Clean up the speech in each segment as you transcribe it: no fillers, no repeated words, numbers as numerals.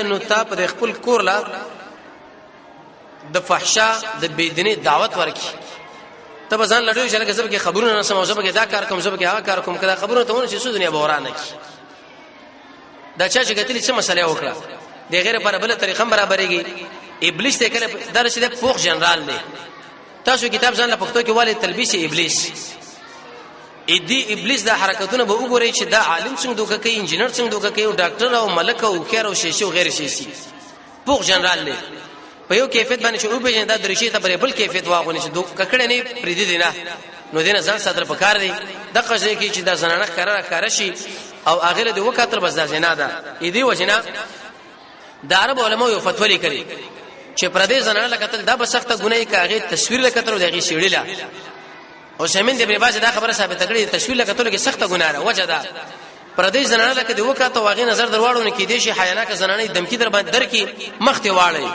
کې، نو تا په خپل کور لا د فحشا د بيدینی دعوت ورکی. ته به ځان لړیو چې لکه زه به خبرونه نه سم، زه به دا کار کوم، زه به هغه کار کوم. کله خبرونه ته ونه چې دنیا به ورانه کی. دا چا چې کتلی څه مسله وکړه، د غیر پر بل طریقه برابرېږي. ابلیس ته کله درشه د فوق جنرال دی. تاسو کتاب ځان له پښتو کې والي تلبیس ابلیس. اې دې ابلیس د حرکتونه به وګورئ چې دا عالم څنګه دوکه کوي، انجینر څنګه دوکه کوي، او ډاکټر او ملک او خیر او شیشي او غیر شیشي. پوخ جنرال دی. په یو کیفیت باندې چې وپیژنې، دا درشي ته بل کیفیت واغونی چې دوه ککړې نه پریدي دي نه، نو دینه ځان ساتل پکار دی. د قضې کې چې دا زنانه ښکاره ښکاره شي او هغه له وکاتل، بس دا زنا ده. اې دې وجنه د عرب علماء یو فتوا لیکلې چې پردې زنانه لکتل دا به سخته ګناه کاغه، تصویر لکتل دغه سیړی لا. او سمین د ابن باز دا خبره ثابته کړې، تصویر لکتل کې سخته ګناه ده. وجه ده پردې زنانه لکه دی وکاته واغې نظر درواړو نه کې دي شي، حیانا که زنانه دمکی در باندې درکې مخ ته واړی.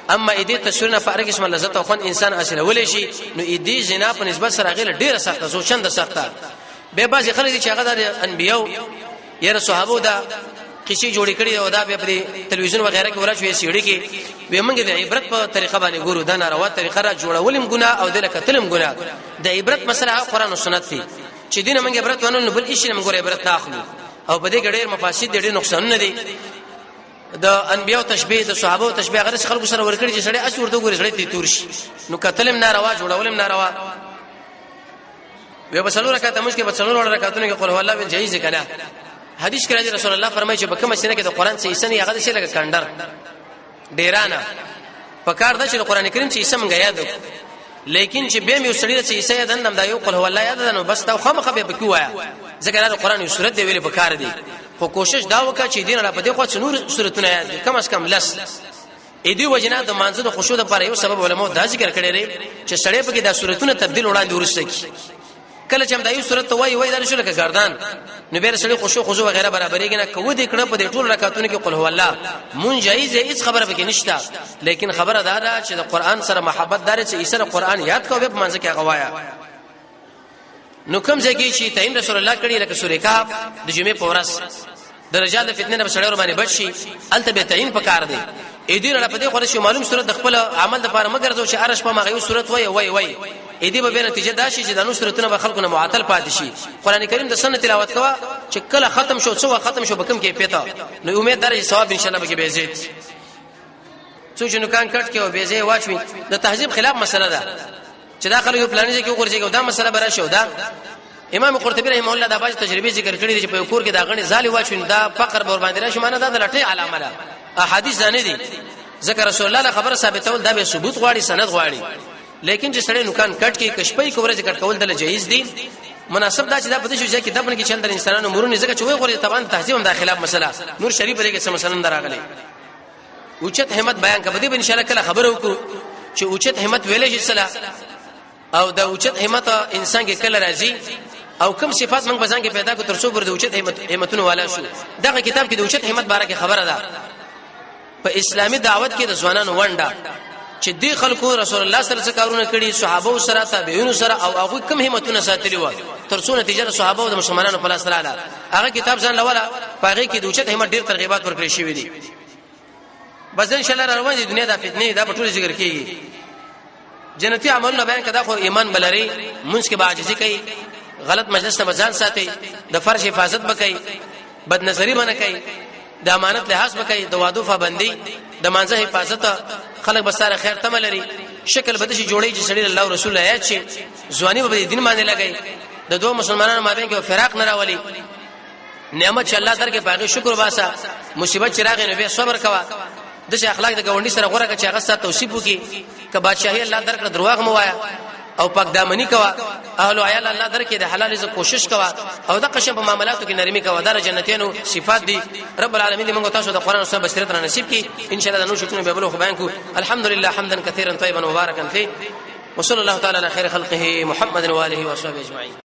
اما اې دې تصویر نه فارغ قسم لذت او خوند انسان حاصلول شي، نو اې دې زنا په نسبت سره غیر ډیره سخته، زو چند سخته. به بعضی خلک چې هغه د انبیو یا صحابه دا قصې جوړې کړي او دا به په تلویزیون وغیرہ کې ورچوي سیړي کې وې، موږ د عبرت په طریقه باندې ګورو. دا ناروا طریقه را جوړولم ګناه او د کتلم ګناه. د عبرت مسله قرآن او سنت دي چې دینه موږ عبرت ونه، نو بل شي موږ عبرت نه اخلو. او په دې کې ډېر مفاسد، ډېر نقصانونه دي. د انبیو تشبیه، د صحابه تشبیه غیر خلکو سره ورکړي چې سړی اس ورته ګوري سړی تی تور شي. نو کتلم ناروا، جوړولم ناروا. یو بسلو رکعات موږ کې بسلو رکعاتونه کې قل هو الله ویل جایز کنه؟ حدیث کې راځي، رسول الله فرمایي چې په کومه سینه کې د قران څخه حصہ نه، هغه د شي لکه کندر ډیرانه. په کار ده چې د قران کریم چې حصہ مونږ یاد، لیکن چې به مې وسړي چې حصہ یاد نم، دا یو قل هو الله یاد نو بس دا خامخه به پکې وایا، ځکه دا قران یو سورته دی ویلې په کار دی. خو کوشش دا وکړه چې دین را په دې خو نور سورتونه یاد کم از کم لس. اې دی وجنه د مانزه د خشوع لپاره یو سبب علماء دا ذکر کړی دی چې سړی پکې دا سورتونه تبدیل وړاندې ورسته کی. کله چې هم دا یو صورت وای وای دا شو لکه گردان، نو بیا سړی خشوع خضوع وغیرہ برابرېږي نه. کوو دې کړه په دې ټول رکعاتونو کې قل هو الله مون جایز، هیڅ خبره پکې نشته. لیکن خبره دا ده چې د قران سره محبت دار چې ایسره قران یاد کوي، په منځ کې هغه وایا. نو کوم ځای کې چې تعین رسول الله کړي، لکه سورې کهف د جمعې په ورځ، د رجال د فتنې نه سړی ور باندې بچ شي، الته به تعین پکار دی. اې دې نه په دې خو شی معلوم صورت د خپل عمل د پاره مګر زو چې ارش په مغه یو صورت وای وای وای، اې دې به نتیجه دا شي چې د نو صورتونه به خلکو نه معطل پاتې شي. قران کریم د سنت تلاوت کوا چې کله ختم شو، څو ختم شو، بکم کې پیتا، نو امید درې ثواب ان شاء الله به به زیات. څو چې نوکان کټ کې او بیزه واچوي، د تهذیب خلاف مسله ده چې دا خلک یو پلان کې وګورځي. دا مسله برا شو. دا امام قرطبي رحم الله دا باج تجربه ذکر کړی دی چې په کور کې دا غني زالي واچوي، دا فقر بور باندې راشي، معنی دا د لټي علامه ده. احادیث نه دي ذکر، رسول الله خبره ثابتول دا به ثبوت غواړي، سند غواړي. لیکن چې سړی نوکان کټ کې کشپې کوره چې کټ کول دل جایز دي. مناسب دا چې دا په دې شو چې دفن کې چل د انسانانو مرونه، ځکه چې وای غوري طبعا تهذیب هم دا خلاف مسله. نور شریف لري کې څه مسله دراغلي. اوچت همت بیان کړه، دې ان شاء الله کله خبرو وکړو چې اوچت همت ویلې شي سلا، او دا اوچت همت انسان کې کله راځي، او کوم صفات موږ بزان کې پیدا کو تر څو پر د اوچت همت همتونو والا شو. دغه کتاب کې د اوچت همت باره کې خبره ده. په اسلامي دعوت کې د ځوانانو ونډه چې دی خلکو رسول الله صلی الله علیه وسلم کارونه کړي، صحابه سره، تابعین سره، او هغه کوم همتونه ساتلی و تر څو نتیجه صحابه او د مسلمانانو په لاس رااله. هغه کتاب ځان لولا، پاغه کې د اوچت همت ډیر ترغیبات ورکړي شوی دي. بس ان شاء الله روان دي. دنیا د فتنې دا په ټول ذکر کیږي. جنتی عملونه بیان کدا، خو ایمان بلري، منځ کې به عاجزي کوي، غلط مجلس نه ځان ساتي، د فرش حفاظت وکړي، بد نظری باندې کوي، د امانت لحاظ وکړي، د وادو پابندي، د مانزه حفاظت، خلک بساره خیر تم لري، شکل بده شي جوړي چې سړي الله رسول آیات شي، ځواني به دین باندې لګي، د دوه مسلمانانو مابین کې فراق نه راولي، نعمت چې الله درکې پاغه شکر باسه، مصیبت چې راغی نو به صبر کوه، د چې اخلاق د گاونډي سره غوړه چې هغه سره توصیف وکي، ک بادشاہي الله درکړه درواغ مو وایا او پاک دامنی کوه، اهل عیال الله درکې د حلال رزق کوشش کوه، او د قشم په معاملاتو کې نرمي کوه. دا جنتینو صفات دي. رب العالمین دې موږ تاسو د قران او سنت بصیرت را نصیب کړي. ان شاء الله د نور شتونه به بل خو بیان کو. الحمدلله حمدا كثيرا طيبا مباركا فيه، وصلى الله تعالى على خير خلقه محمد واله وصحبه اجمعين.